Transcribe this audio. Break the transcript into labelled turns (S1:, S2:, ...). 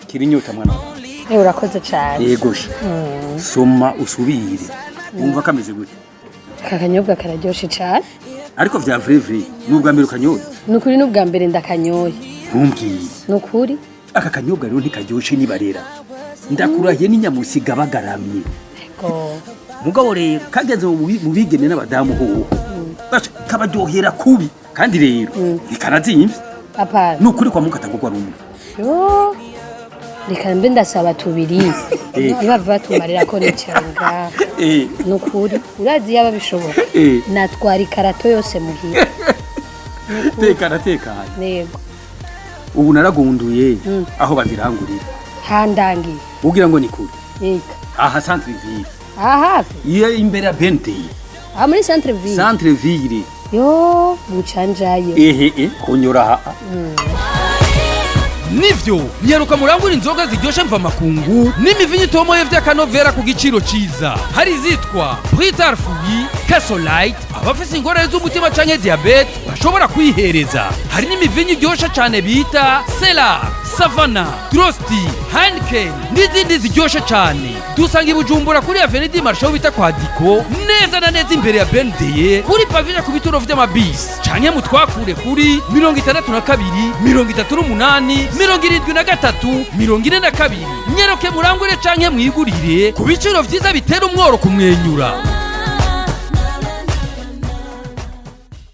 S1: Kiri inyota mwana wawe.
S2: Urakoze cyane.
S1: Yego sha, soma usubire wumva kameze gute?
S2: Aka kanyobwa kararyoshe cyane.
S1: Ariko vya vrai vrai, ni ubwa mbere ukanyoye?
S2: Ni ukuri, n'ubwa mbere ndakanyoye.
S1: Ntumbwire.
S2: Ni ukuri.
S1: Aka kanyobwa rero ntikaryoshe nibarera, ndakurahiye, n'inyamusiga bagaramye.
S2: Yego.
S1: Mugabo rero kageze mu bigeme n'abadamu hoho. Basha, kabaryohera kubi, kandi rero ntikanazimvye.
S2: Apana.
S1: Ni ukuri kwa mukatagurwa rumwe.
S2: Yo, reka mbe ndasaba tubiri. Ntibava batumarira ko nicenga. Ni ukuri, urazi yaba bishoboka natwara ikarato yose muhira.
S1: Tekana, tekana.
S2: Yego.
S1: Ubu naragunduye aho bazirangurira.
S2: Handangiye.
S1: Ugira ngo ni kure?
S2: Yega.
S1: Aha centre ville.
S2: Aha hafi?
S1: Iyo imbere ya BND.
S2: Aha muri centre ville?
S1: Centre ville.
S2: Yo, bucanjaye.
S1: Ehe, kunyura aha.
S3: Nivyo, nyaruka murangura inzoga ziryoshe mvamakungu n'imivinyo itomoye vy'akanovera ku giciro ciza. Hari izitwa Britar Fuyi, Casolite, abafise ingorane z'umutima canke diabète bashobora kwihereza. Hari n'imivinyo iryoshe cane bita Sela, Savana, Drosti, Heineken n'izindi ziryoshe cane. Dusanga i Bujumbura kuri Avenue du Marché bita kwa Diko, neza na neza imbere ya BNDE, kuri pavije ku bituro vy'amabisi, canke mutwakure kuri 62 38 73 42. Nyeroke murangure canke mwigurire ku biciro vyiza bitera umworo kumwenyura.